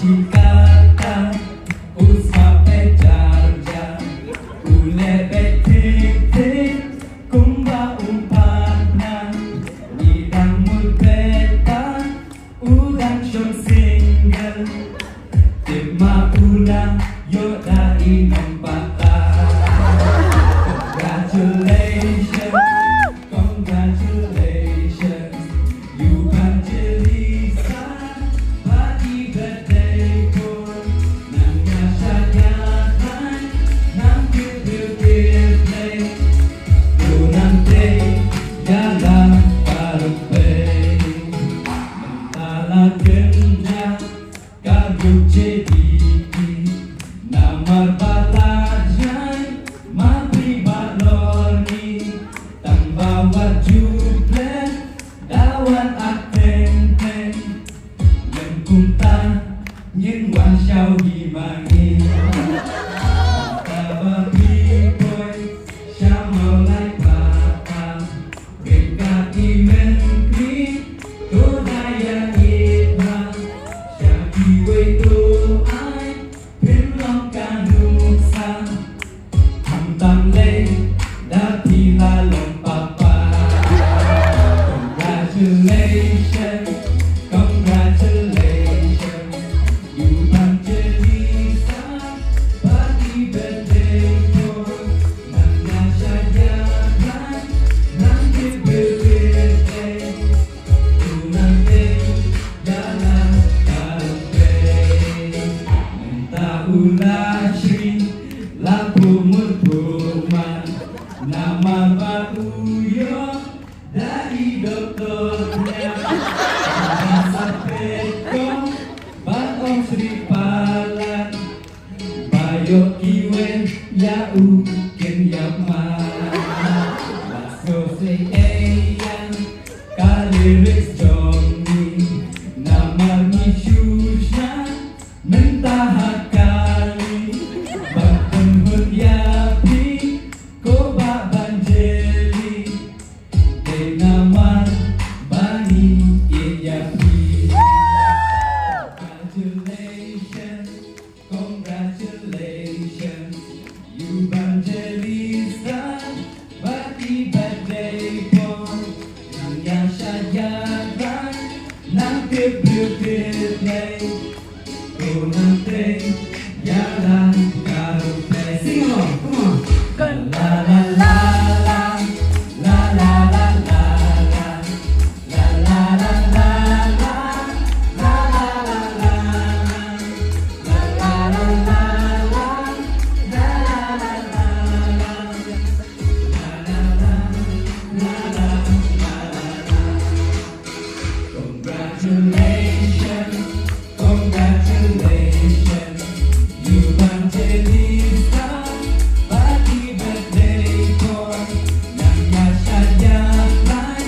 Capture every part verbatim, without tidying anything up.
Kata u sngap beit jar jar, u leh beit thik thik kumba um pat nang. Ngi dang mut beit ba u dang shong single. Tip ma u la ïoh da i nongpata. Congratulations. Congratulations, Evangelista, happy birthday boy. Nang ïa shah ïa thaiñ, nang kyrpad kyrpad. To nang trei ïa la baroh phi. Mynta la kynjah ka ruh J D T. Namar ba la jai ma phi ba lorni, tang ba wat ju plet da wan ak teng teng. Lem kumta ngin wan shaw hi ma ngi. Mynta ba phi poi sha Mawlai Pata, ryngkat i Myntri, to da ïa ïeit bha sha kiwei, to ai pynlong ka nuksa. Khamtam lei da phi la long papa. Congratulations, congratulations, Evangelista, happy birthday boy. Nang ïa shah ïa thaiñ, nang kyrpad kyrpad. To nang trei ïa la baroh phi. Mynta u la shri la phuh mut phuh man, namar ba u ïoh da i doktor pniang. Mynta sa peit kong bad ong shri palat, ba ïoh kiwei ïa u kin ïap ma. Ba sngewsih ei ïa ka lyrics jong ngi, namar ngi shu shna mynta ha kali. Ban pynhun ïa phi ko Bah Vanjeli, dei namar ba ngi ïeit ïa phi. Congratulations. Congratulations, Evangelista, happy birthday boy. Nang ïa shah ïa thaiñ, nang tip briew tip lei. To nang trei ïa la baroh phi. Sing along, come on. La la la la la, la la la la la. Congratulations, congratulations, Evangelista, happy birthday boy. Nang ïa shah ïa thaiñ,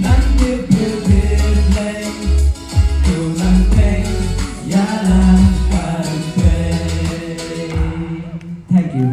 nang tip briew tip lei. To nang trei ïa la baroh phi. Thank you.